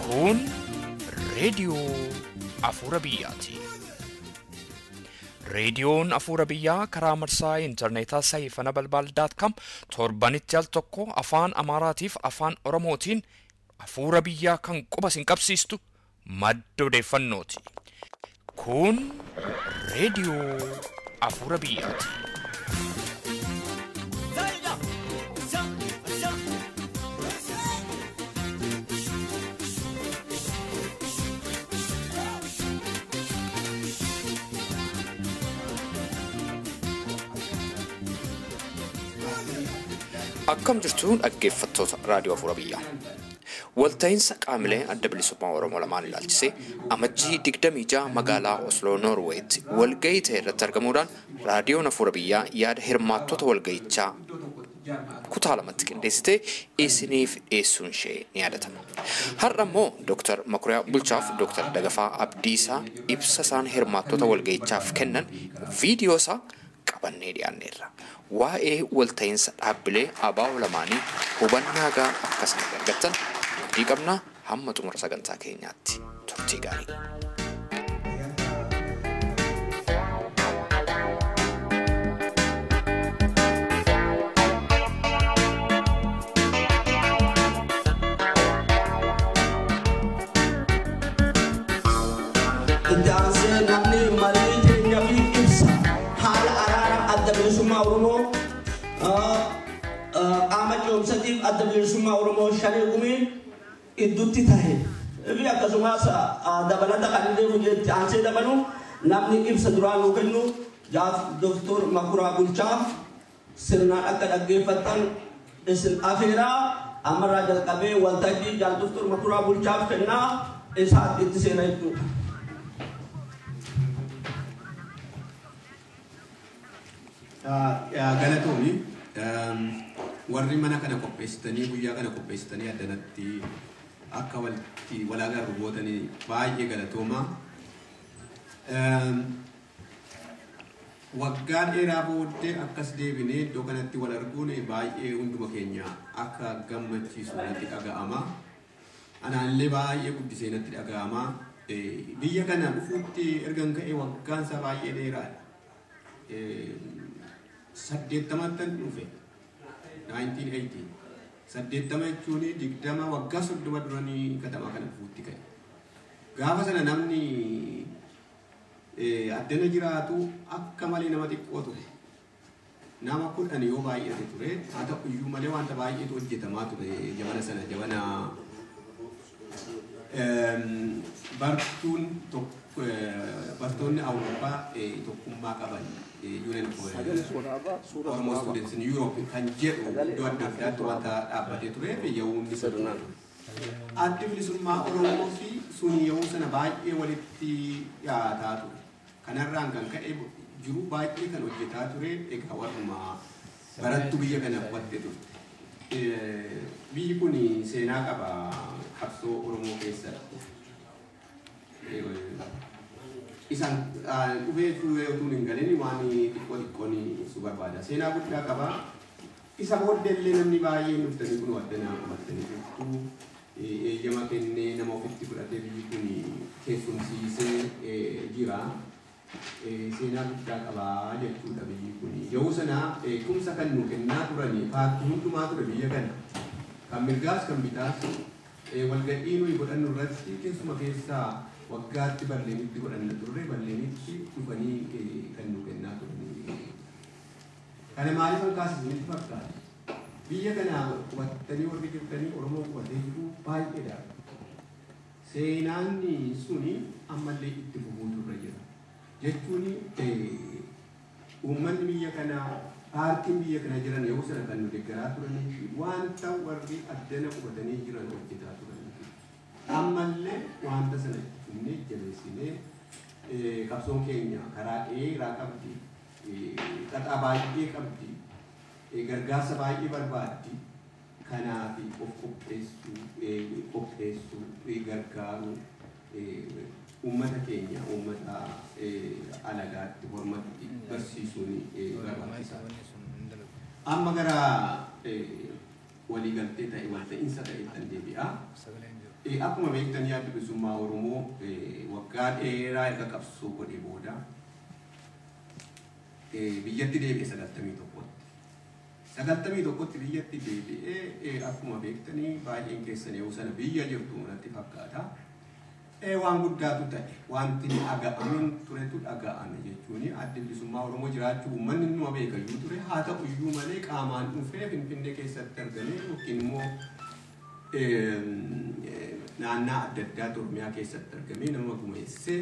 Kun reediyoo Afuura Biyyaati. Reediyoon Afuura Biyyaa karaa marsaa intarneetaa saayifana balbaal.com torbanitti al tokko afaan Amaaraatiif afaan Oromootiin Afuura Biyyaa kan quba isin qabsiistu madda odeeffannooti. Kun reediyoo Afuura Biyyaati. Akkam jirtu dhaggeeffattoota raadiyoo Afuura Biyyaa. Walta'iinsa qaamilee adda bilisummaa Oromoo lamaan ilaalchisee amajjii 26 magaalaa Osloo Noorweetti walgahii ta'e irratti argamuudhaan raadiyoon Afuura Biyyaa yaada hirmaattota walgahichaa kutaa lamatti qindeessitee isiniif dhiyeessuun ishee ni yaadatama. Har'a immoo Dr. Makuriyaa Bulchaaf Dr. Dagafaa Abdiisaa ibsa isaan hirmaattota walgahichaaf kennan viidiyoo isaa qabannee dhiyaanneerra. Waa'ee walta'iinsa dhaabbilee ABO lamaanii hubannaa gahaa akka isin argattan abdii qabna. Hamma xumura sagantaa keenyaatti turtii gaarii. Itti aansee namni marii keenya fi ibsa haala araara adda bilisummaa Oromoo qaama ce'umsatiif adda bilisummaa Oromoo shanee gumii idduutti tahe. Fi akkasumas dabalata kan illee itti aansee dabalu namni ibsa duraa nuu kennu jaaf Doktor Makuraa Bulchaa sirnaan akka dhaggeeffattan isin afeeraa ammarraa jalqabee waltajjii jaal Doktor Makuraa Bulchaaf kennaa isaa itti seena jechuudha. Galatoomi warri mana kana qopheessitanii guyyaa kana qopheessitanii addanatti akka walitti wal agarru gootanii baay'ee galatooma. Waggaa dheeraa booddee akkas deebinee iddoo kanatti wal arguun baay'ee hunduma keenya akka gammachiisu natti dhaga'ama. Anaallee baay'ee guddisee natti dhaga'ama. Biyya kana dhufuutti ergan ka'e waggaan isaa baay'ee dheeraadha. 80 dhufe 1980 80 jechuun 20 waggaa 30 duranii katamaa kana dhufuutti ka'e. Gaafa sana namni addana jiraatu akka malee nama xiqqoo ture. Nama 10 yoo baay'ate ture haa ta'u iyyuu malee wanta baay'eetu hojjetamaa ture jabana sana jabana bartuun tokko bartoonni Awurooppaa tokkummaa qaban Union Oromo Students in Europe kan jedhu iddoo adda addaatti wanta dhaabbatee turee fi yeroo sana addi bilisummaa Oromoo fi sun yeroo sana baay'ee walitti dhiyaataa ture. Kanarraan kan ka'e jiru baay'ee kan hojjetaa ture egaa warruma barattu biyya kana qubattee turte. Biyyi kun seenaa qaba qabsoo Oromoo keessatti. Isaan dhufee utuu hin galin waan xiqqoo xiqqoon ibsuu barbaada. Seenaa guddaa qaba. Isa booddee illee namni baay'een dhuftanii kun addana qubattanii jirtu. Eeyyama kennee nama ofitti fudhatee biyyi kun keessumsiisee jira. Seenaa guddaa qaba jechuudha biyyi kun. Yeroo sana tumsa kan nu kennaa turani paartii hundumaa ture biyya kana. Kan mirgaas kan bitaas walga'ii nuyi godhannu irratti keessuma keessaa waggaatti Barleenitti godhanna turre Barleenitti dhufanii kan nu kennaa turani. Kana maaliif kan kaasisanitti fakkaata? Biyya kana qubattanii warri jirtanii Oromoo qubatee jiru baay'eedha. Seenaan suni ammallee itti fufuutu irra jira. Jechuun uummanni biyya kanaa paartiin biyya kana jiran yeroo sana kan nu deeggaraa turanii fi wanta warri addana qubatanii jiran hojjetaa turanii. Ammallee wanta sana itti fufnee jabeessinee qabsoon keenya karaa dheeraa qabdi, xaxaa baay'ee qabdi, gargaarsa baay'ee barbaaddi. Kanaaf of qopheessuu, gargaaruu uummata keenya uummata alagaatti hormatti barsiisuun barbaachisaadha. Amma gara waliigaltee ta'e walta'iinsa ta'e ittiin deebi'a. Akkuma beektanii Adda Bilisummaa Oromoo waggaa dheeraa erga qabsoo godhee booda biyyatti deebi'e 91tti. 91tti biyyatti deebi'ee akkuma beektanii baay'een keessan yeroo sana biyya jirtu natti fakkaata. Waan guddaatu ta'e, wanti dhaga'amin turetu dhaga'ame jechuun Adda Bilisummaa Oromoo jiraachuu uummanni numa beekayyuu ture. Haa ta'u iyyuu malee qaamaan dhufee Finfinnee keessatti argamee yookiin immoo naannaa adda addaa Oromiyaa keessatti argamee nama gumeessee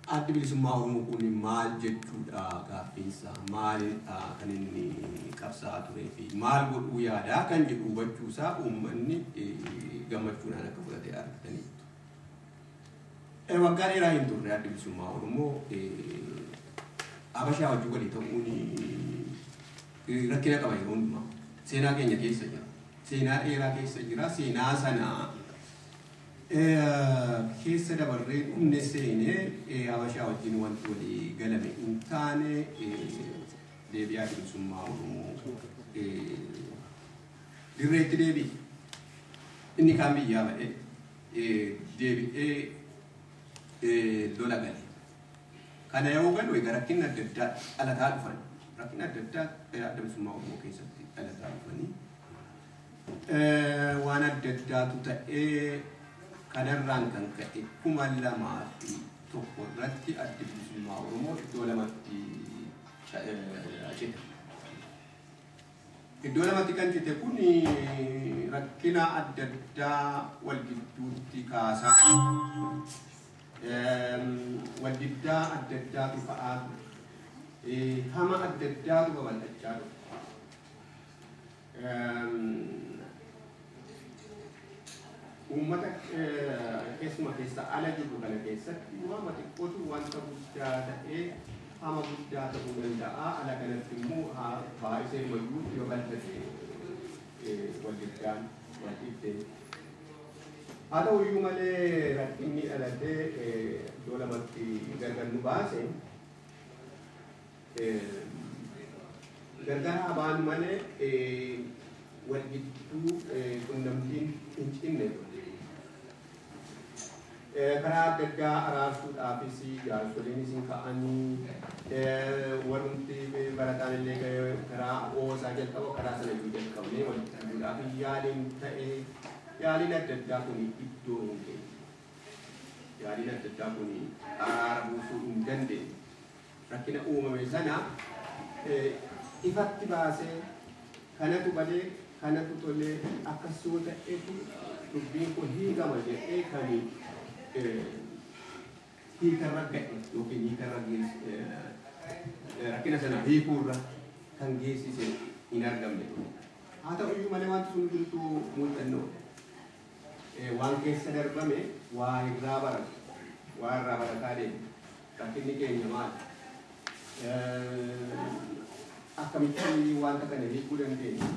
Adda Bilisummaa Oromoo kun maal jechuudha, gaaffiinsa maalidha, kan inni qabsaa'aa turee fi maal godhuu yaadaa kan jedhu hubachuusaa uummanni gammachuudhaan akka fudhate argataniitu. Waggaa dheeraa hin turre Adda Bilisummaa Oromoo Habashaa wajjin walii ta'uun rakkina qaba yeroo hundumaa. Seenaa keenya keessa jira. Seenaa dheeraa keessa jira. Seenaa sana keessa dabarree dhumne seenee Habashaa wajjin wanti walii galame hin taane deebi'aa Adda Bilisummaa Oromoo dirreetti deebi'e. Inni kaan biyyaa ba'ee deebi'ee lola gale. Kana yoo galu egaa rakkinni adda addaa dhalataa dhufan. Rakkinni adda addaa Adda Bilisummaa Oromoo keessatti dhalataa dhufanii. Waan adda addaatu ta'ee kanarraan kan ka'e 2001 irratti Adda Bilisummaa Oromoo iddoo lamatti cite. Iddoo lamatti kan cite kun rakkina adda addaa wal gidduutti kaasaa. Wal diddaa adda addaatu ka'aa ture. Hama adda addaatu babal'achaa ture. Uummata keessuma keessa ala jiru kana keessatti waan xiqqootu wanta guddaa ta'ee hama guddaa ta'uu danda'a. Ala kanatti immoo baay'isee mayyuu yoo bal'ate wal diddaan wal dhiibdee. Haa ta'u iyyuu malee rakkinni dhalatee iddoo lamatti gargar nu baase gargar haa baanu malee wal gidduu qunnamtiin hin cinne. Karaa adda addaa araarsuudhaafis jaarsoliin isin ka'anii warrumti barataan illee karaa oosaa jalqaba karaa sana iyyuu jalqabnee walitti fiduudhaaf yaaliin ta'ee yaaliin adda addaa kun iddoo hin geenye. Yaaliin adda addaa kun araara buusuu hin dandeenye. Rakkina uumame sana ifatti baasee kanatu balee kanatu tolee akkas yoo ta'etu dubbiin kun hiikama jedhee kan hiikarra ga'e yookiin hiikarra rakkina sana hiikuurra kan geessise hin argamne ture. Haa ta'u iyyuu malee wanti sun hundumtuu muuxannoo waan keessa darbame waa irraa baratu, waa irraa barataa deemu. Rakkinni keenya maali? Akkamitti wanta kana hiikuu dandeenya?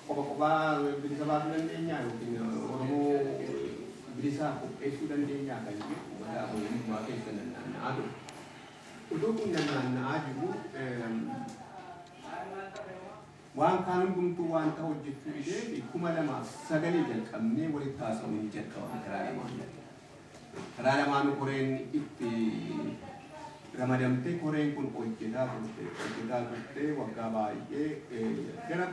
Qofa qofaa bilisa baasuu dandeenya yookiin Oromoo bilisa qopheessuu dandeenya kan jedhu mataa Oromummaa keessa naanna'aa ture. Utuu kun naanna'aa jiru waan kaan hundumtuu wanta hojjechuu didee 2009 jalqabnee walitti haasa'uun ni jalqabame karaa lamaan. Karaa lamaan koreen itti ramadamtee koreen kun hojjetaa turte waggaa baay'ee gara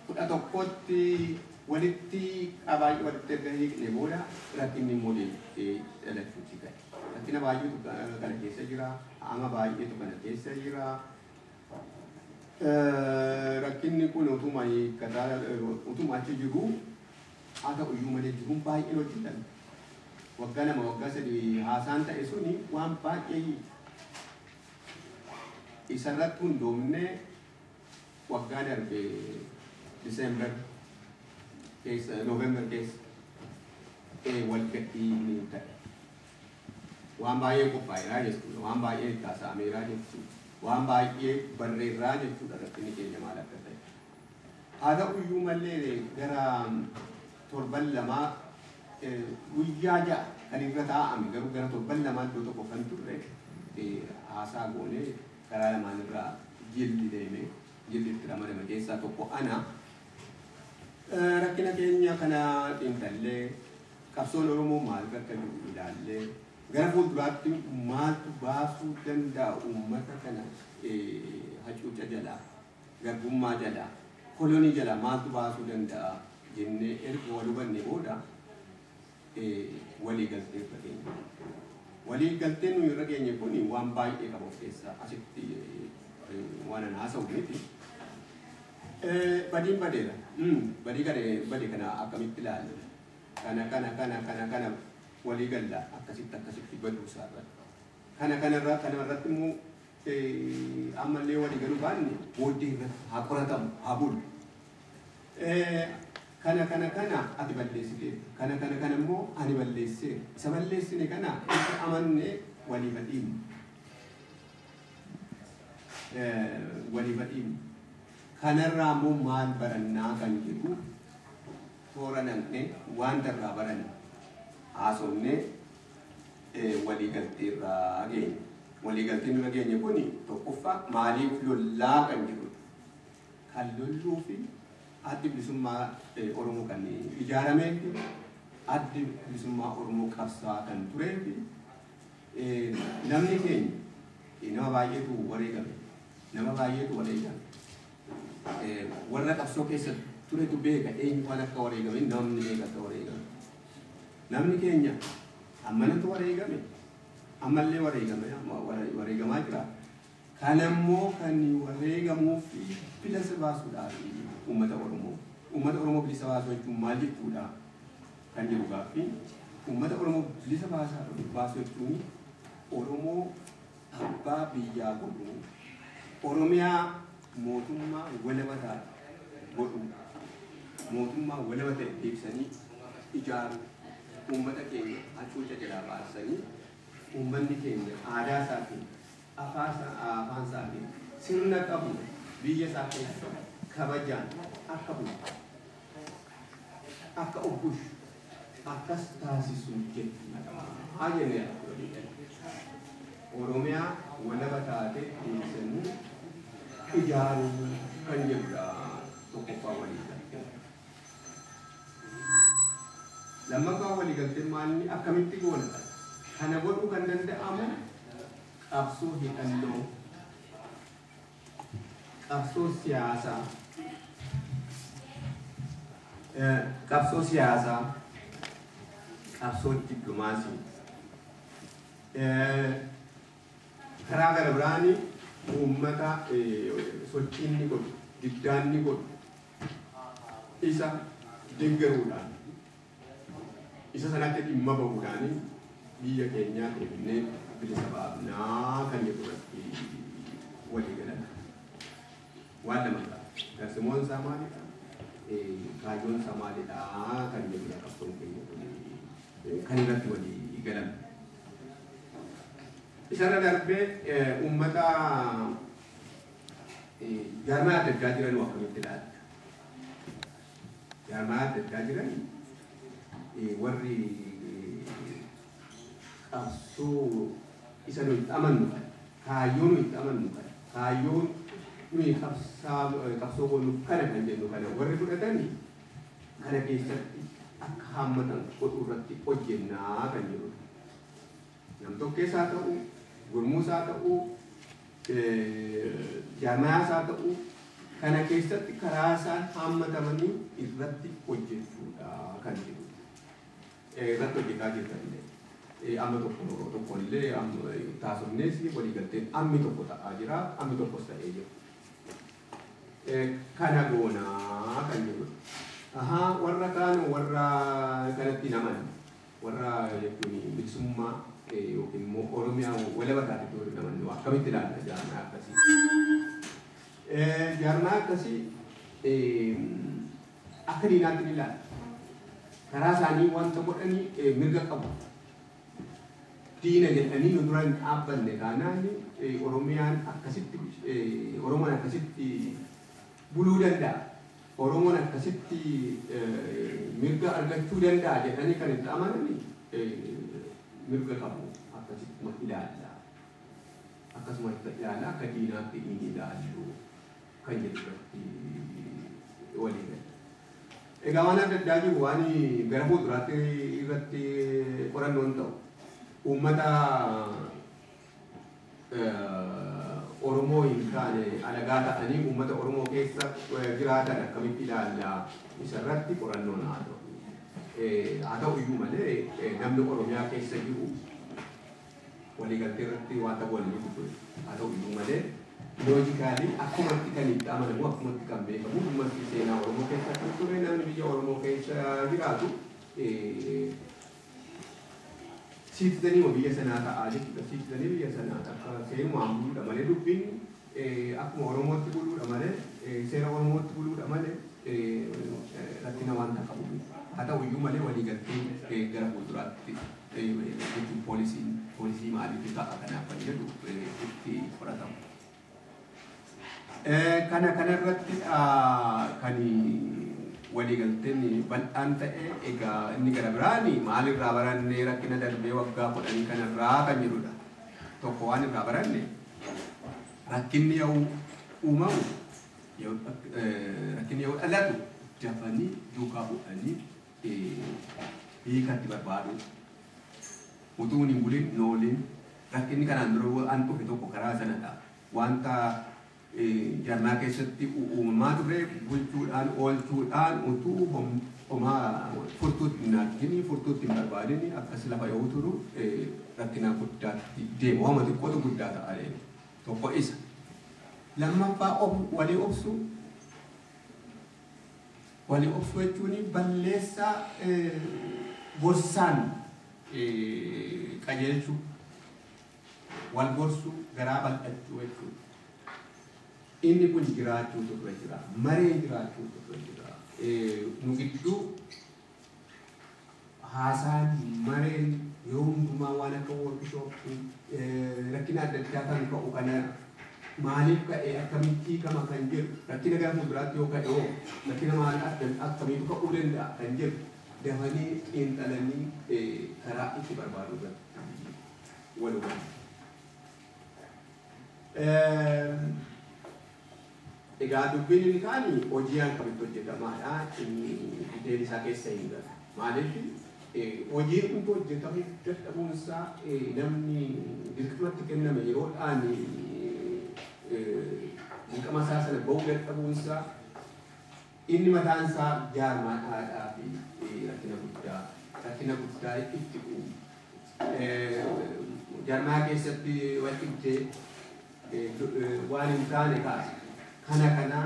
2011tti walitti baay'ee walitti erga hiikne booda rakkinni immoo deebi'ee dhalachuutti ga'e. Rakkina baay'eetu kana keessa jira, hama baay'eetu kana keessa jira. Rakkinni kun utuma hiikkataa utuma achi jiru haa ta'u iyyuu malee jiruun baay'een hojjetame. Waggaa 2 waggaa 3 haasaan ta'e suni waan baay'ee isarratti hundoofnee waggaa darbe Diseembar keessa Noovembar keessa wal ga'ii ni ta'e. Waan baay'ee qophaa'eeraa jechuudha. Waan baay'ee itti haasa'ameeraa jechuudha. Waan baay'ee barreerraa jechuudha rakkinni keenya maal akka ta'e. Haa ta'u iyyuu malee gara torban 2 guyyaa 6 kan irra taa'ame garuu gara torban 2 iddoo tokko kan turre haasaa goonee karaa lamaan irraa jilli deeme. jilli itti ramadame keessaa tokko ana. Rakkina keenya kana xiinxallee qabsoon Oromoo maal akka jiru ilaallee gara fuulduraatti maaltu baasuu danda'a uummata kana hacuuca jalaa, garbummaa jalaa, kolonii jalaa maaltu baasuu danda'a jennee erga wal hubanne booda walii galtee irra geenye. Walii galteen nuyi irra geenye kun waan baay'ee qaba of keessaa asitti waan ana haasa'u miti. Badiin badeera. Badii kana bade kana akkamitti ilaalla? Kana kana kana kana kana walii galla akkasitti akkasitti baduu isaa irratti. Kana kanarraa kana irratti immoo ammallee walii galuu baanne booddee irratti haa qoratamu haa bulu. Kana kana kana ati balleessitee kana kana kana immoo ani balleessee isa balleessine kana itti amanne walii badhiinu. Walii badhiinu. Kanarraa immoo maal barannaa kan jedhu toora naqnee wanta irraa baranne haasofnee walii galtee irraa geenye. Walii galteen irra geenye kun tokkoffaa maaliif lollaa kan jedhudha. Kan lolluu fi addi bilisummaa Oromoo kan ijaaramee fi addi bilisummaa Oromoo qabsaa kan turee fi namni keenya nama baay'eetu wareegame. Nama baay'eetu wareegame. Warra qabsoo keessa turetu beeka eenyu waan akka wareegame namni beeka akka wareegame. Namni keenya ammanatu wareegame ammallee wareegame wareegamaa jira. Kanammoo kan wareegamuuf bilisa baasuudhaaf uummata Oromoo. Uummata Oromoo bilisa baasuu jechuun maal jechuudha kan jedhu gaaffii. Uummata Oromoo bilisa baasuu jechuun Oromoo abbaa biyyaa godhu, Oromiyaa mootummaa walaba taate godhu, mootummaa walaba ta'e deebisanii ijaaru, uummata keenya hacuuca jalaa baasanii uummanni keenya aadaa isaatiin, afaan isaatiin sirna qabu biyya isaa keessa kabajaan akka bulu, akka of bulchu, akkas taasisu jechuudha. Haa jennee Oromiyaa walaba taate deebisanii ijaaruu kan jedhudha tokkoffaa walii galtee. Lammaffaa walii galteen maalni akkamitti goona? Kana godhuu kan danda'amu qabsoo hidhannoo, qabsoo siyaasaa, qabsoo siyaasaa, qabsoo dippiloomaasii. Karaa gara biraani uummata sochiin ni godhu, diddaan ni godhu, isa deeggaruudhaan, isa sanatti dhimma bahuudhaan biyya keenyaa deebinee bilisa baafnaa kan jedhu irratti walii galan. Waan lama qaba. Tarsimoon isaa maalidha? Kaayyoon isaa maalidha? Kan jedhudha qabsoon keenya kun kan irratti walii galan. Isarra darbee uummata jaarmaa adda addaa jiran akkamitti ilaalla? Jaarmaa adda addaa jiran warri qabsoo isa nuyi itti amannu kana, kaayyoo nuyi itti amannu kana, kaayyoon nuyi qabsoo goonuuf kana kan jennu kana warri fudhatanii kana keessatti akka haammatan godhuu irratti hojjennaa kan jedhudha. Nam-tokkees haa ta'u, gurmuus haa ta'u, jaarmayaas haa ta'u, kana keessatti karaa isaan haammatamanii irratti hojjechuudha kan jedhudha. Irratti hojjetaa jirra illee. Amma tokko tokkollee taasifnees walii galteen ammi tokko ta'aa jira, ammi tokkos ta'ee jira. Kana goonaa kan jedhudha. Ahaa, warra kaan warra kanatti hin amanne, warra jechuun bilisummaa yookiin immoo Oromiyaa walaba taate warri hin amanne akkamitti ilaalla jaarmaa akkasii? Jaarmaa akkasii akka diinaatti ni ilaalla. Karaa isaanii wanta godhanii mirga qabu. Diina jedhanii nu dura hin dhaabbanne taanaan Oromiyaan akkasitti Oromoon akkasitti buluu danda'a. Oromoon akkasitti mirga argachuu danda'a jedhanii kan itti amanan mirga qabu akkasitti ilaalla. Akkasuma ilaalla akka diinaatti hin ilaallu. kan jedhu irratti walii gala. Egaa waan adda addaa jiru waan gara fuulduraatti irratti qorannoon ta'u uummata Oromoo hin taane alagaa ta'anii uummata Oromoo keessa jiraatan akkamitti ilaalla isarratti qorannoon haa ta'u. Haa ta'u iyyuu malee namni Oromiyaa keessa jiru waliigaltee irratti wanta waliin dhufu haa ta'u iyyuu malee loojikaalii akkumatti kan itti amanamu akkumatti kan beekamu uummatni seenaa Oromoo keessa kan ture namni biyya Oromoo keessa jiraatu siitizanii biyya sanaa ta'aa jechuudha. Siitizanii biyya sanaa akka seenumaan buluudha malee dubbiin akkuma Oromootti buluudha malee seera Oromootti buluudha malee rakkina wanta qabu. Haa ta'u iyyuu malee waliigaltee gara fuulduraatti jechuun poolisii maaliitu ta'a kanaaf kan jedhu itti qoratamu. Kana kanarratti kan waliigalteen bal'aan ta'e egaa inni gara biraan maalirraa barannee rakkina darbee waggaa 10 kanarraa kan jedhudha. Tokko waan irraa baranne rakkinni yoo uumamu rakkinni yoo dhalatu dafanii duukaa bu'anii hiikatti barbaadu. Utuu hin bulin nooliin rakkinni kanaan dura an dhufe tokko karaa sanadha. Wanta jaarmaa keessatti uumamaa ture bulchuudhaan oolchuudhaan utuu homaa furtuutti hin argini furtuutti hin barbaadini akkas lafa yoo turu rakkina guddaatti deema waama xiqqootu guddaa ta'a deema. Tokko isa. Lammaffaa walii obsuu. Walii obsuu jechuun balleessaa gorsaan qajeelchuu wal gorsuu garaa bal'achuu jechuudha. Inni kun jiraachuutu irra jira. Mareen jiraachuutu irra jira. Nu gidduu haasaan mareen yeroo hundumaa waan akka workshooppii rakkina adda addaa kan ka'u kana maaliif ka'e akkamitti hiikama kan jedhu rakkina gara fuulduraatti yoo ka'e hoo rakkina maal akkamiitu ka'uu danda'a kan jedhu dafanii xiinxalanii karaa itti barbaadu irratti wal hubatu. Egaa dubbiin inni kaani hojii akkamitti hojjetamaadha inni diteelii isaa keessa hin galu. Maaliif hojiin hundi hojjetamu dadhabuunsaa namni dirqamatti kenname yeroodhaan dirqama isaa sana ba'uu dadhabuunsaa inni mataan isaa jaarmaadhaa fi rakkina guddaa itti uumu. Jaarmaa keessatti wal dhibdee waan hin taane kaasa. Kana kana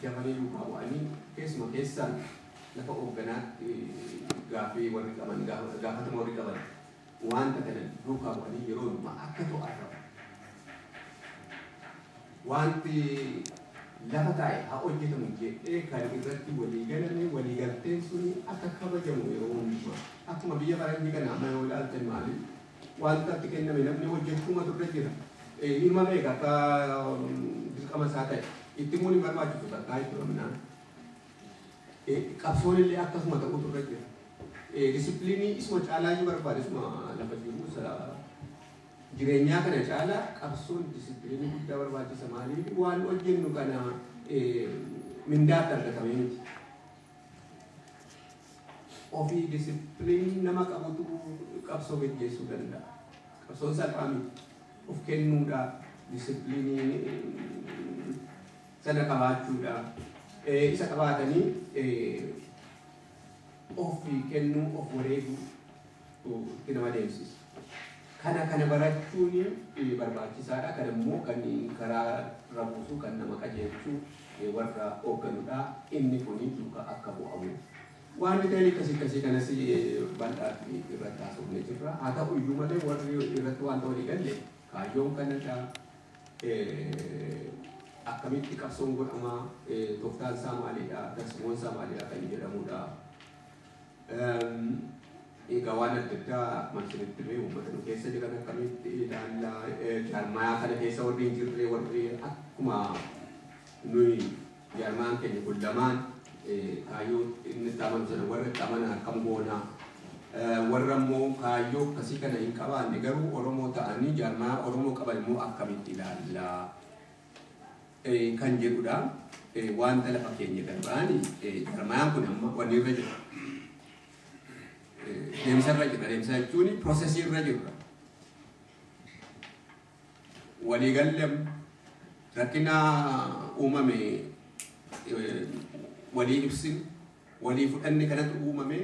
dafanii duukaa bu'anii keessuma keessaan lafa hoogganaatti gaaffii warri qaban gaafatama warri qaban wanta kana duukaa bu'anii yeroo hundumaa akka to'atamu. Wanti lafa taa'e haa hojjetamu jedhee kan irratti walii galame walii galteen suni akka kabajamu yeroo hundumaa. Akkuma biyya faranjii kana amma yoo ilaaltan maali wanta itti kenname namni hojjechuumatu irra jira. Ilma beeka akka dirqama isaa ta'e. Itti muun hin barbaachisu takkaa jechuudha minaan. Qabsoon illee akkasuma ta'utu irra jira. Disipiliinii isuma caalaa iyyuu barbaada isuma lafa jiru jireenyaa kana caalaa qabsoon disipiliinii guddaa barbaachisa maaliif waan hojjennu kana mindaatti argatamee miti. Ofii disipiliinii nama qabutu qabsoo geggeessuu danda'a. Qabsoon salphaa miti. Of kennuudha disipiliinii sana qabaachuudha. Isa qabaatanii ofii kennuu of wareeguu itti nama deemsisa. Kana kana barachuun barbaachisaadha. Kana immoo kan karaa irra buusu kan nama qajeelchu warra hoogganudha. Inni kun duukaa akka bu'amu. Waan ta'e akkasii akkasii kanas bal'aatti irratti haasofnee jirra. Haa ta'u iyyuu malee warri irratti wanta walii galle kaayyoon kanadha. Akkamitti qabsoon godhamaa tooftaan isaa maalidha tarsiimoon isaa maalidha kan jedhamudha. Egaa waan adda addaa akkuma isinitti hime uummata nu keessa jiran akkamitti ilaallaa jaarmayaa kana keessa warri hin jirre warri akkuma nuyi jaarmaan keenya kun lamaan kaayyoo inni itti amanu sana warra itti amanan akkam goonaa warra immoo kaayyoo akkasii kana hin qabaanne garuu Oromoo ta'anii jaarmaa Oromoo qaban immoo akkamitti ilaallaa. Kan jedhudha. Wanta lafa keenya garba'ani jarmayaan kun amma wanni irra jira. Deemsa irra jira. Deemsa jechuun piroosesii irra jirra. Waliigalle rakkina uumame walii ibsinu, walii fudhanne kanatu uumame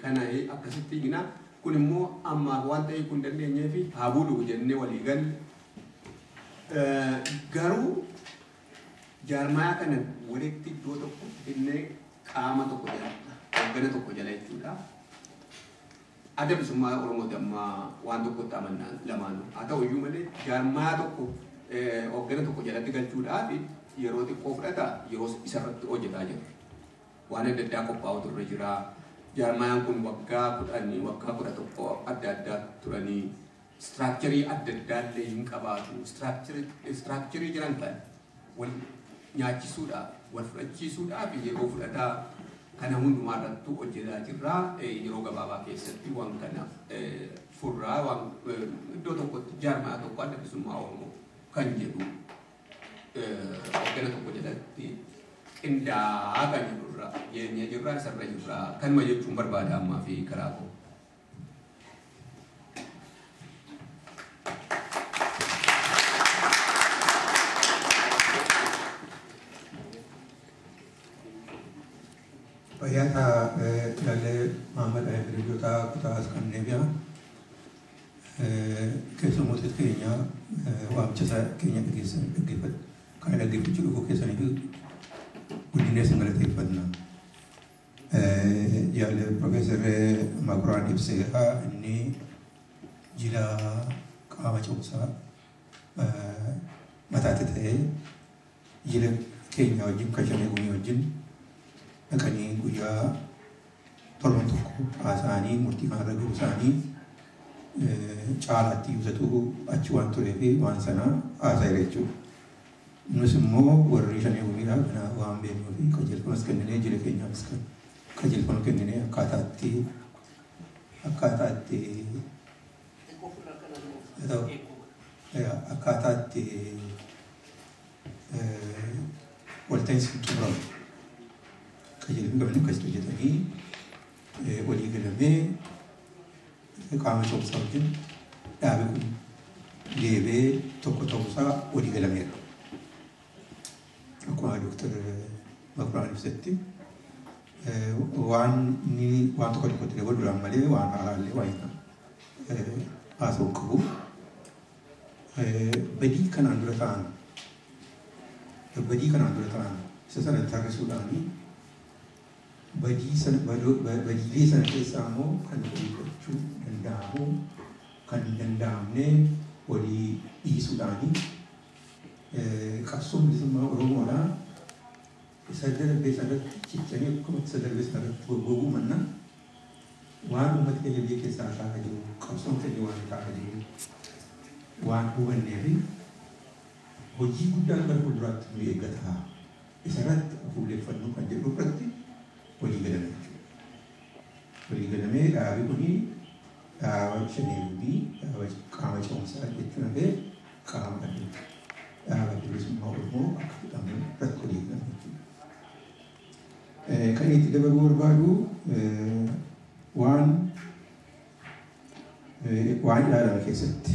kana akkasitti hina. Kun immoo ammaaf waan ta'e kun dandeenyee fi haa bulu jennee walii galle. Garuu jaarmayaa kana walitti iddoo tokko finnee qaama tokko jala, hoggana tokko jala jechuudha. Adda Bilisummaa Oromooti amma waan tokkotti amannaan lamaanuu. Haa ta'u iyyuu malee jaarmayaa tokko hoggana tokko jalatti galchuudhaaf yeroo xiqqoo fudhata, yeroo isarratti hojjetaa jira. Waan adda addaa qophaa'utu irra jira. Jaarmayaan kun waggaa 10, waggaa 11 adda addaa turanii istiraakcharii adda addaa illee hin qabaatu. Istiraakcharii jiran kan wal nyaachisuudhaaf, wal fudhachiisuudhaaf yeroo fudhataa kana hundumaa irrattu hojjetaa jirra. Yeroo gabaabaa keessatti waan kana furraa waan iddoo tokkotti jaarmayaa tokko Adda Bilisummaa Oromoo kan jedhu hoggana tokko jalatti qindaa'aa kan jedhurra jireenya jirra, isarra jirra kanuma jechuun barbaada ammaa fi karaa koo. Fayyaata Jaalee Mahammad Hiriyoota kutaa Iskaandinaviyaa keessummoota keenya waamicha isaa keenya dhaggeeffatu kana dhaggeeffachuu dhufuu keessanii fi guddinee isin galateeffanna. Jaalee Profeesar Makuraan Ibseeraa inni jila qaama cimsaa mataatti ta'ee jila keenya wajjin kan Shanee Gumii wajjin dhaqanii guyyaa torban tokko haasa'anii murtii kanarra gahuu isaanii caalaatti ibsatu achi waan turee fi waan sana haasa'eera jechuudha. Nus immoo warri Shanee Gumiidhaa kana waan beeknuu fi qajeelfamas kenninee jila keenyaafis qajeelfama kenninee akkaataatti akkaataatti walta'iinsi xumuramu. Qajeelfama qabanii akkasitti hojjetanii walii galamee qaama cimsaa wajjin dhaabi kun deebee tokko ta'uusaa walii galameera. Akkuma Dooktar Makuraan ibsetti waan inni waan tokko tokkotti dabaluudhaan malee waan haaraallee waan hin haasa'u qabu. Badii kanaan dura ta'an isa sana tarrisuudhaanii badiilee sana keessaa immoo kan walii fudhachuu danda'amu kan hin danda'amne walii dhiisuudhaanii qabsoon bilisummaa Oromoodhaa isa darbee sanarratti cichanii akkuma isa darbee sanarratti goggoguu manna waan uummata keenya biyya keessaa ta'aa jiru qabsoon keenya waan ta'aa jiru waan hubannee fi hojii guddaan gara fuulduraatti nu eeggata isarratti fuulleeffannuu kan jedhu irratti walii galame jechuudha. Walii galamee dhaabi kuni dhaaba Shanee Gumii dhaaba qaama cimsaa jechuun hafee qaama dhaaba bilisummaa Oromoo akka jedhamu irratti walii galame jechuudha. Kan itti dabaluu barbaadu waan ilaalame keessatti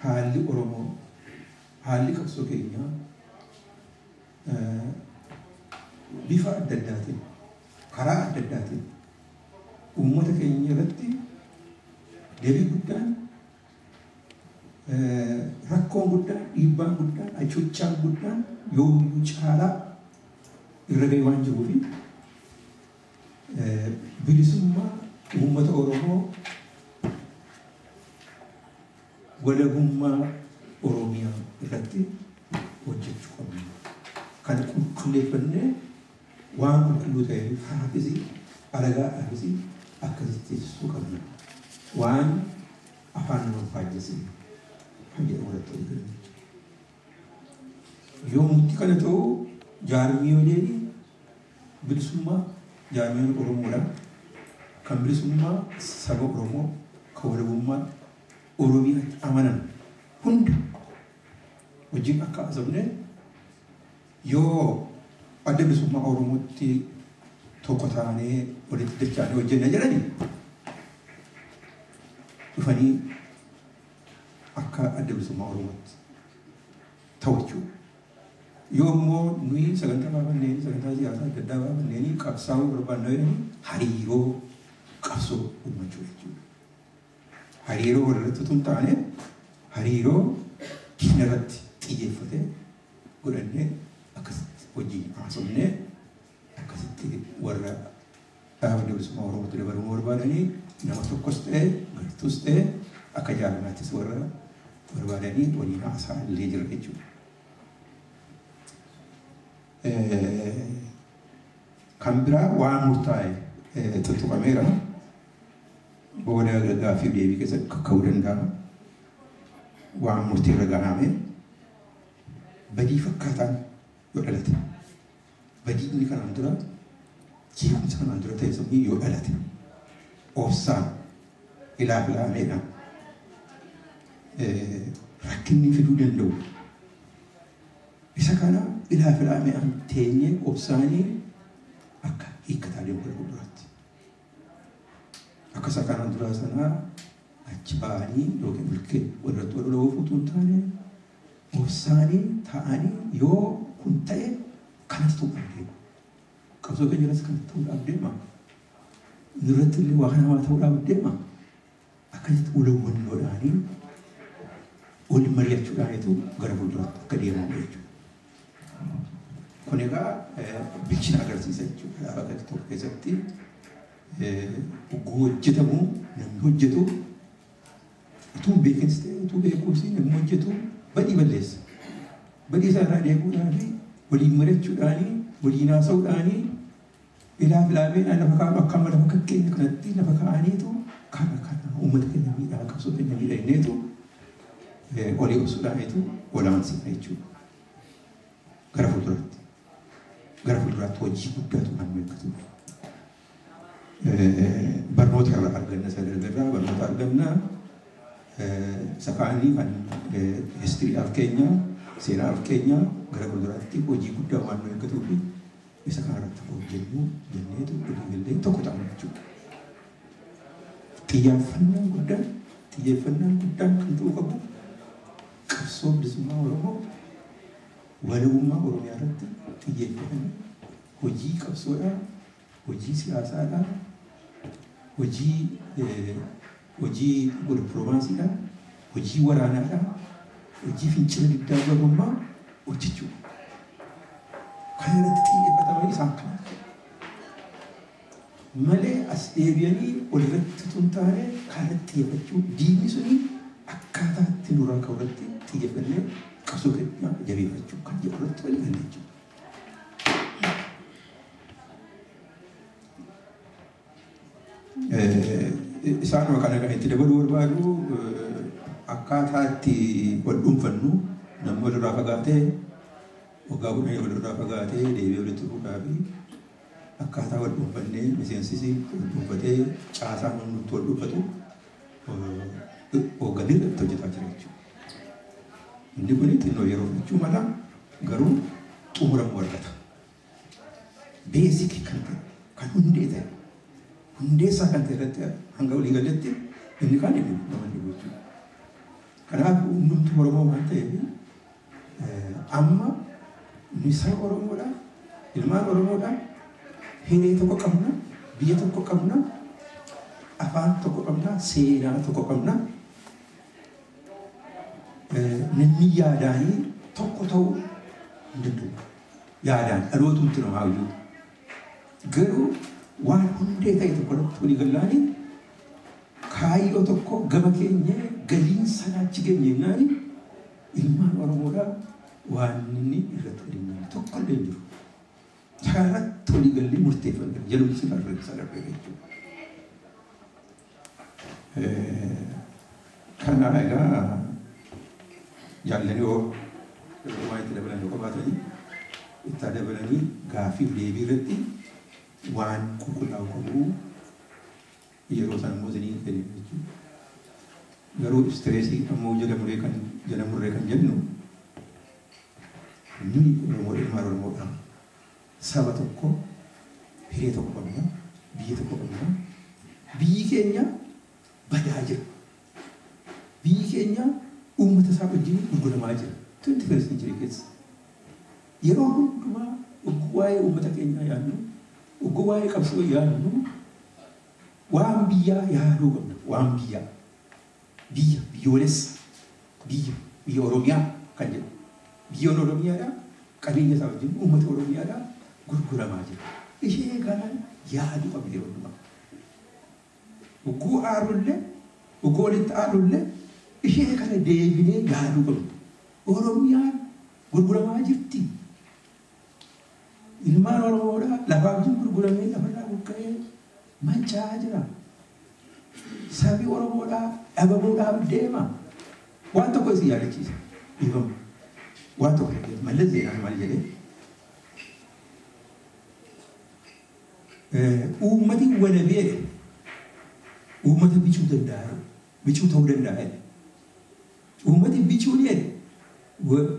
haalli Oromoo haalli qabsoo keenyaa bifa adda addaatiin karaa adda addaatiin uummata keenya irratti deebii guddaan rakkoon guddaan dhiibbaan guddaan acuuccaan guddaan yoomiyyuu caalaa irra ga'e waan jiruu fi bilisummaa uummata Oromoo walabummaa Oromiyaa irratti hojjechuu qabna. Kan qulqulleeffannee waan qulqulluu ta'e haafis alagaadhaafis akkasitti ibsuu qabna. Waan afaan nama faajjesine kan jedhamu irratti walii galame. Yoo murtii kana ta'u jaarmiyooleen bilisummaa jaarmiyoon Oromoodha. Kan bilisummaa saba Oromoo kan walabummaa Oromiyaatti amanan hunda Wajjin akka haasofne yoo adda bilisummaa Oromootti tokko taanee walitti dachaanee hojjenna jedhani dhufanii akka adda bilisummaa Oromootti ta'u jechuudha. Yoo immoo nuyi sagantaa baafannee sagantaa siyaasaa adda addaa baafannee qabsaa'uu barbaanna jedhanii hariiroo qabsoo uummachuu jechuudha. Hariiroo walirratti utuu hin taane hariiroo diina irratti xiyyeeffatee godhannee akkasitti hojii haasofnee akkasitti warra dhaaba bilisummaa Oromootti dabaluu barbaadanii nama tokkos ta'e gartuus ta'e akka jaalamaattis warra barbaadanii waliin haasaa illee jira jechuudha. Kan biraa waan murtaa'e tuttuqameera. Booda gaaffii deebii keessatti ka'uu danda'a. Waan murtii irra gahame badii fakkaataan yoo dhalate badii inni kanaan dura jeequmsa kanaan dura ta'e sun yoo dhalate obsaan ilaaf ilaameedhaan rakkinni fiduu danda'u. Isa kana ilaaf ilaameedhaan teenyee obsaanii akka hiikkataa deemu gara fuulduraatti. Akka isa kanaan duraa sanaa achi ba'anii yookiin ilkee walirratti wal loluu utuu hin taane obsaanii taa'anii yoo kun ta'e kanatti ta'uudhaaf deema. Qabsoo keenya irratti kanatti ta'uudhaaf deema. Nurratti illee waa kana waa ta'uudhaaf deema. Akkasitti wal hubannoodhaanii wal mari'achuudhaanitu gara fuulduraatti akka deemamu jechuudha. Kun egaa bilchina agarsiisa jechuudha. Dhaaba tokko keessatti hogguu hojjetamu namni hojjetu utuu hin beekinis ta'e utuu beekuus namni hojjetu badii balleessa. Badii isaa irraa deebi'uudhaanii waliin mari'achuudhaanii waliin haasa'uudhaanii ilaaf ilaameedhaan lafa kaa'u akka amma lafa keenya kanatti lafa kaa'aniitu kana kana uummata keenya miidhaa qabsoo keenya miidhaa inneetu olii obsuudhaaniitu olaansiifna jechuudha. Gara fuulduraatti. Gara fuulduraatti hojii guddaatu kan nu eeggatu. Barnoota irraa arganna isa darbe barnoota arganna isa kaanii kan histiriidhaaf keenya seenaaf keenya gara fuulduraatti hojii guddaa waan nu eeggatuu fi isa kanarratti akka hojjennu jenneetu walii gallee tokko ta'an jechuudha. Xiyyeeffannaan guddaan xiyyeeffannaan guddaan kan ta'uu qabu qabsoo bilisummaa Oromoo walabummaa Oromiyaa irratti xiyyeeffatanii hojii qabsoodhaa, hojii siyaasaadhaa, hojii hojii dippiloomaasiidhaa, hojii waraanaadhaa, hojii fincila diddaa gabrummaa hojjechuu. Kan irratti xiyyeeffatamanii isaan kana. Malee as deebi'anii walirratti utuu hin taane kan irratti xiyyeeffachuu diinni suni akkaataa itti nurraa ka'u irratti xiyyeeffannee qabsoo keenya jabeeffachuu kan jedhu irratti walii galle jechuudha. Isaanuma kana kan itti dabaluu barbaadu akkaataa itti wal dhuunfannu namni walirraa fagaatee waggaa 10 walirraa fagaatee deebi'ee walitti dhufuudhaa fi akkaataa wal dhuunfannee miseensisi wal dhuunfatee caasaan hundumtuu wal dhuunfatu hoogganni irratti hojjetaa jira jechuudha. Inni kun xinnoo yeroo fudhachuu mala garuu xumuramuu argata. Beesikii kan ta'e kan hundee ta'e hundeessaa kan ta'e irratti hanga walii galletti inni kaan inni nama inni jechuudha. Kanaaf hundumtuu Oromoo waan ta'eef amma nuyi saba Oromoodha, ilmaan Oromoodha, hiree tokko qabna, biyya tokko qabna, afaan tokko qabna, seenaa tokko qabna. Namni yaadaanii tokko ta'uu hin danda'u. Yaadaan dhalootumti namaa iyyuu. Garuu waan hundee ta'e tokko irratti walii gallaanii kaayyoo tokko gama keenya galiin sanaa achi geenye jennaani ilmaan Oromoodhaa waan inni irratti walii galle tokko illee hin jiru. Kanarratti walii gallee murteeffanne jalumsi irra darbee jechuudha. Kana egaa jaallanii yoo waan itti dabalan yoo qabaatanii itti dabalanii gaaffiif deebii irratti waan qulqullaa'u qabu yeroo isaan immoo isinii kennu jechuudha. Garuu istireesii ammoo jala murree kan jennu Nuyi Oromoo ilmaan Oromoodha. Saba tokko, hiree tokko qabna, biyya tokko qabna. Biyyi keenya badaa jira. Biyyi keenya uummata isaa wajjin gurguramaa jira. 21st century keessa. Yeroo hundumaa ogguu waa'ee uummata keenyaa yaadnu, ogguu waa'ee qabsoo yaadnu, waan biyyaa yaaduu qabna. Waan biyyaa. Biyya, biyyoolessa, biyya, biyya Oromiyaa kan jedhu. Biyyoon Oromiyaadha, qabeenya isaa wajjin uummata Oromiyaadha gurguramaa jira. Ishee kana yaaduu qabna yeroo hundumaa. Ogguu aarullee, ogguu walitti aarullee ishee kana deebinee yaaduu qabna. Oromiyaan gurguramaa jirti. Ilmaan Oromoodha lafaa wajjin gurguramee lafarraa buqqa'ee manca'aa jira. Sabi Oromoodha dhabamuudhaaf deema. Waan tokko isin yaadachiisa. Dhiifama. Waan tokko jedhee Mallas Zeenaan maal jedhee? Uummati walabee uummata bicuu danda'a. Bicuu ta'uu danda'a. Uummati bicuu ni jedhe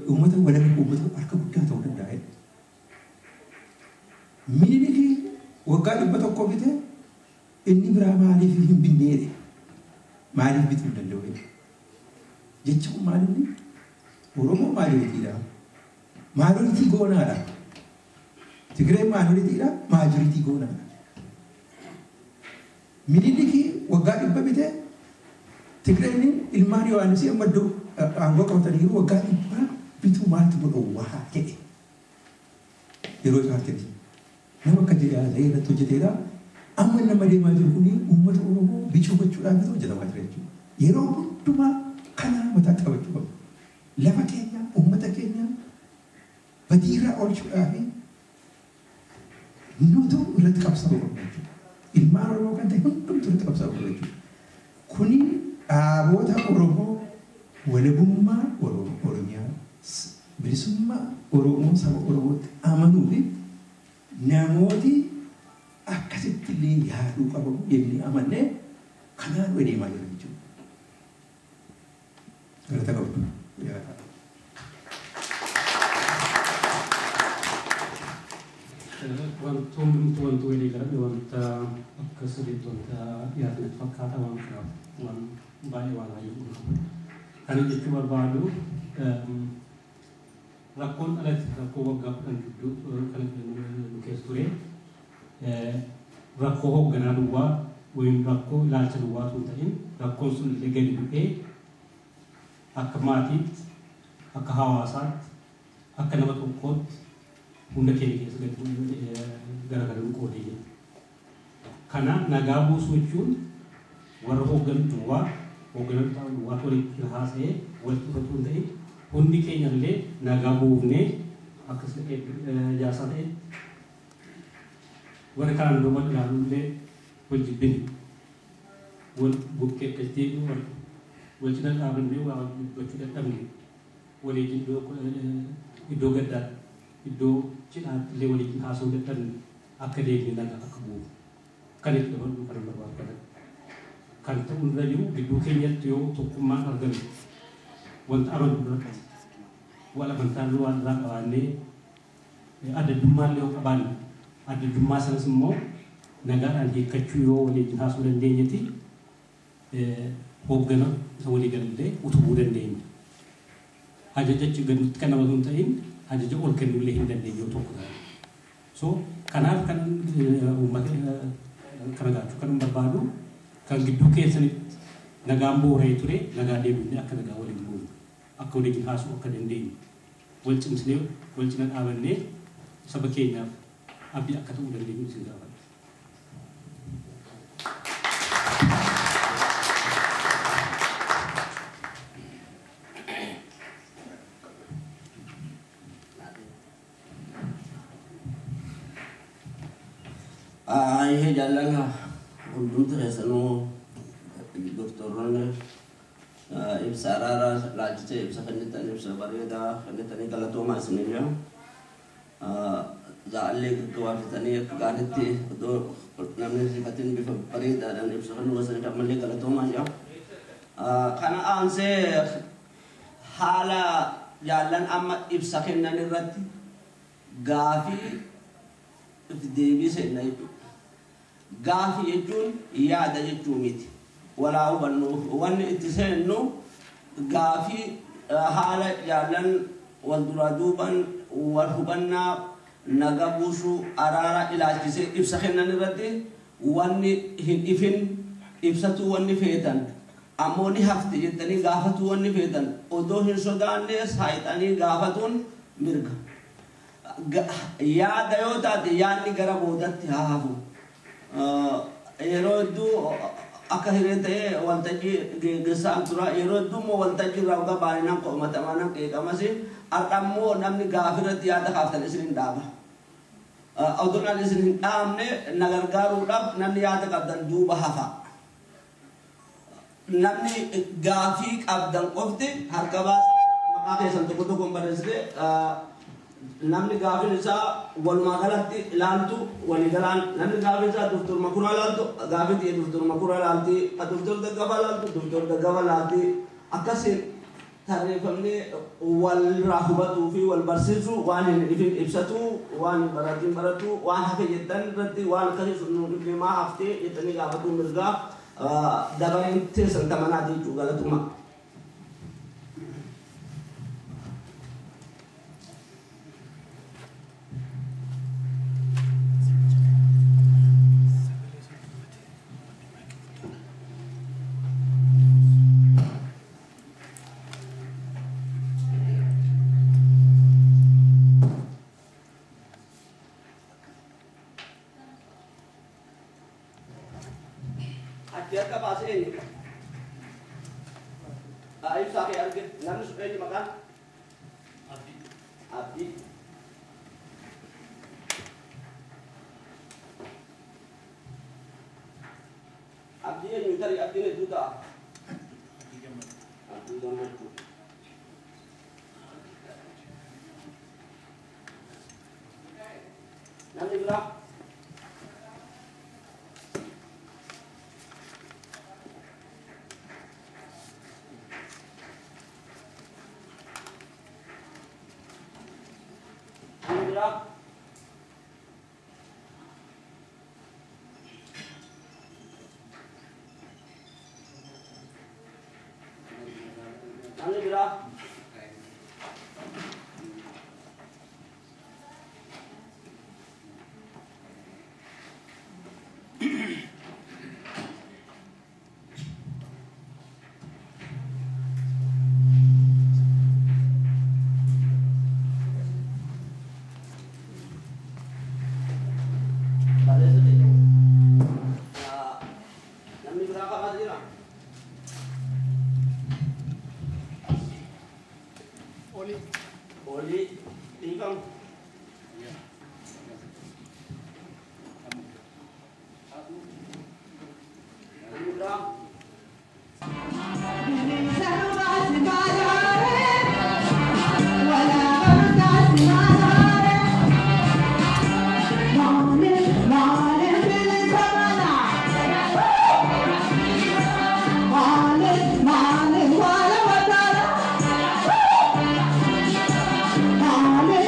uummata walabee uummata harka guddaa ta'uu danda'a. Minilik waggaa 100 bite inni biraa maaliif hin binne jedhe? Maaliif bituu hin danda'u jedhe? Jechi kun maal inni? Oromoo maajoritiidha. Maajoritii goonaadha. Tigreen maajoritiidha. Maajoritii goonaadha. Minilik waggaa 100 bite Tigreen ilmaan Yohaannisii amma iddoo aangoo qabatanii waggaa 100 bituu maaltu godha waa jedhe. Yeroo isaatti nama akka jedhee haasa'ee irratti hojjeteera. Amma nama deemaa jiru kuni uummata Oromoo bicuu gochuudhaaf hojjetamaa jira jechuudha. Yeroo hundumaa kana mataatti qabachuu qabna. Lafa keenya, uummata keenya badiirraa oolchuudhaaf nutu irratti qabsaa'uu qabna jechuudha. Ilmaan Oromoo kan ta'e hundumtu irratti qabsaa'uu qabna jechuudha. Kuni dhaaboota Oromoo walabummaa Oromiyaa, bilisummaa Oromoo saba Oromootti amanuu fi namooti akkasitti illee yaaduu qabu jennee amannee kanaan deemaa jira jechuudha. Galata qabdu. Wantoonni wanti walii galame wanta akka sirriitti wanta dhiyaatan fakkaata waan kanaaf waan baay'ee waan hayyuu qabu. Kana jechuu barbaadu rakkoon dhalate rakkoo waggaa 10 gidduu kan nu keessa ture rakkoo hoogganaa duwwaa wayim rakkoo ilaalcha duwwaa osoo hin ta'in rakkoon sun illee gadi bu'ee akka maatiitti akka hawaasaatti akka nama tokkootti hunda keenya keessa gadi bu'ee garagaruun qoodee jira. Kana nagaa buusuu jechuun warra hoogganu duwwaa hooggantoota duwwaa walitti haasa'ee walitti dhufatu hin ta'in hundi keenya illee nagaa buufnee akkas jaarsaa ta'e warra kaan duuba ilaaluu illee wal jibbine wal bukkee akkasitti wal cina dhaabannee waa dubbachuu dadhabne waliin iddoo gaddaa iddoo cidhaatti illee waliin haasa'uu dadhabne akka deemne nagaa akka buufu kan itti dabaluu kan barbaadu kana. Kan ta'u irra jiru gidduu keenyatti yoo tokkummaan argame wanta amanu irratti wal amantaan waan irraa qabaannee adda addummaa illee yoo qabaanne adda addummaa sanas immoo nagaadhaan hiikkachuu yoo waliin haasuu dandeenyetti hooggana isa walii galallee utubuu dandeenya. Ajaja achi gaditti kan namatu hin ta'in ajaja ol kennullee hin dandeenye yoo tokko ta'e. So kanaaf kan uummata kana gaachuu kan barbaadu kan gidduu keessanitti nagaan boora'ee ture nagaa deebifnee akka nagaa waliin buunu akka waliin haasuu akka dandeenyu wal cimsinee wal cina dhaabannee saba keenyaaf abdii akka ta'uu dandeenyu isin gaafadha. Ihe jaalala hundumti keessanuu doktoronni ibsa araaraa laalchisee ibsa kennitan ibsa bareedaa kennitanii galatoomaa isinii jira. Jaallee gaggabaabsitanii akka gaariitti odoo namni sifatiin bifa bareedaadhaan ibsa kennuu gosa ammallee galatoomaa jira. Kana aansee haala Jaallan amma ibsa kennan irratti gaafii deebii seenna jechuudha. Gaafii jechuun yaada jechuu miti. Walaa hubannu wanni itti seennu gaafii haala jaallan wal duraa duuban wal hubannaa naga buusuu araara ilaalchisee ibsa kennan irratti wanni hin ifin ibsatuu wanni feetan ammoo ni hafte jettanii gaafatuu wanni feetan odoo hin sodaanne saayixanii gaafatuun mirga. Yaada yoo taate yaadni gara boodatti haa hafu. Yeroo hedduu akka hiree ta'ee waltajjii geggeessaan tura. Yeroo hedduu immoo waltajjii irraa uga baay'inaan qo'amatamaa nan qeeqamas. Har'a immoo namni gaafirratti yaada kaaftan isin hin dhaaba. Odoo namni isin hin dhaabne na gargaaruudhaaf namni yaada qabdan duuba hafa. Namni gaafii qabdan qofti harka baasa maqaa keessan tokko tokkoon barreessite namni gaafiin isaa walumaa galatti ilaaltu waliigalaan namni gaafiin isaa Doftor Makuraa ilaaltu gaafii ta'e Doftor Makuraa ilaalti Doftor Daggafaa ilaaltu Doftor Daggafaa ilaalti akkasiin tarreeffamnee walirraa hubatuu fi wal barsiisuu waan hin ifin ibsatu waan hin baratiin baratu waan hafe jettan irratti waan akkasii sun nu dhibne maa haftee jettanii gaafatuu mirgaa dabareen teessan tamanaati jechuu galatuma. Harka baasee eenyu? Ibsaa kee arge. Namni sun eenyu maqaan? Abdii. Abdii. Abdii eenyu tarii abdiin hedduu ta'a? Abdii Gammachuu. Abdii Gammachuu. Namni biraa? Namni biraa? Namni biraa qabaata jira? Oli. Oli. Dhiifama. Namni biraa? Male,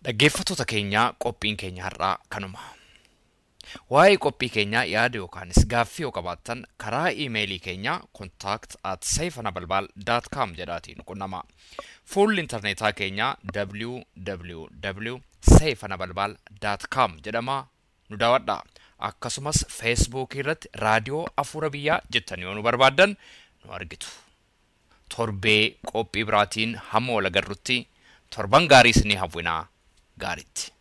Dhaggeeffattoota keenyaa, qophiin keenya har'aa kanuma. Waa'ee qophii keenyaa yaada yookaanis gaaffii yoo qabaattan, karaa iimeelii keenyaa contact@seifanabalbal.com jedhaatiin qunnama. Fuulli intarneetaa keenyaa www.seifanabalbal.com jedhama, nu daawwadha. Akkasumas Feesbuukii irratti Raadiyoo Afuura Biyyaa jettanii yoo nu barbaaddan nu argitu. Torbee qophii biraatiin hamma wal agarrutti torban gaarii isinii hawwinaa, gaariitti.